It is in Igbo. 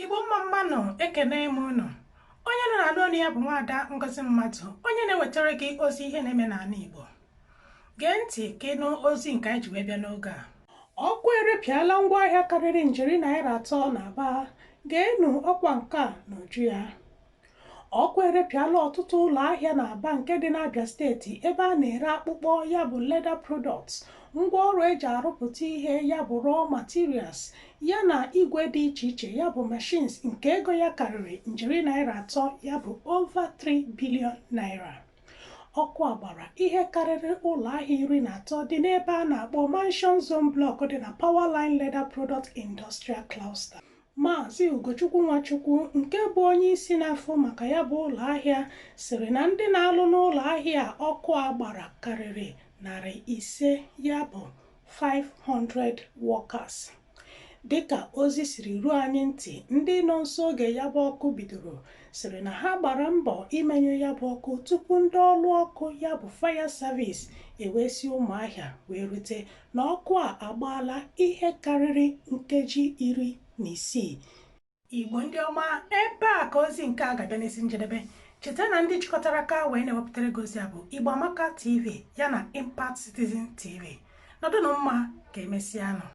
Igbo, mma mma nụ. Ekene m unu. Onye nọ n'anụ ọnụ ya bụ Nwaada Ngozi Mmadụ, onye na-ewetara gị ozi ihe na-eme n'ala Igbo. Gee ntị ka ịnụ ozi nke anyị ji wee bịa n'oge a. Ọkụ erepịala ngwaahịa karịrị njeri naira 3 n'Aba. Geenụ ọkwa nke a n'uju ya. Ọkụ erepịala ọtụtụ ụlọ ahịa n'Aba nke dị n'Abia Steeti, ebe a na-ere akpụkpọ, ya bụ leather products, ngwaọrụ eji arụpụta ihe, ya bụ raw materials, ya na igwe dị iche iche, ya bụ machines, nke ego ya karịrị njeri naira 3, ya bụ over 3 billion naira. Ọkụ a gbara ihe karịrị ụlọ ahịa 13 dị n'ebe a na-akpọ Mansion Zone Block dị na Powerline Leather Product Industrial Cluster. Maazị Ugochukwu Nwachukwu, nke bụ onye isi na-afụ maka ya bụ ụlọ ahịa, sịrị na ndị na-alụ n'ụlọ ahịa ọkụ a gbara karịrị 500, ya bụ 500 workers. Dịka ozi siri ruo anyị ntị, ndị nọ nso oge ya bụ ọkụ bidoro sịrị na ha gbara mbọ imenyụ ya bụ ọkụ tupu ndị ọrụ ọkụ, ya bụ fire service, ewee si Ụmụahịa wee rute, na ọkụ a agbaala ihe karịrị nkeji 16. Igbo ndị ọma, ebe a ka ozi nke a ga-abịa n'isi njedebe. Cheta na ndị jikọtara aka wee na-ewepụtara gị ozi a bụ Igbo Amaka TV ya na Impact Citizen TV. Nọdụnụ mma, ka emesịanụ.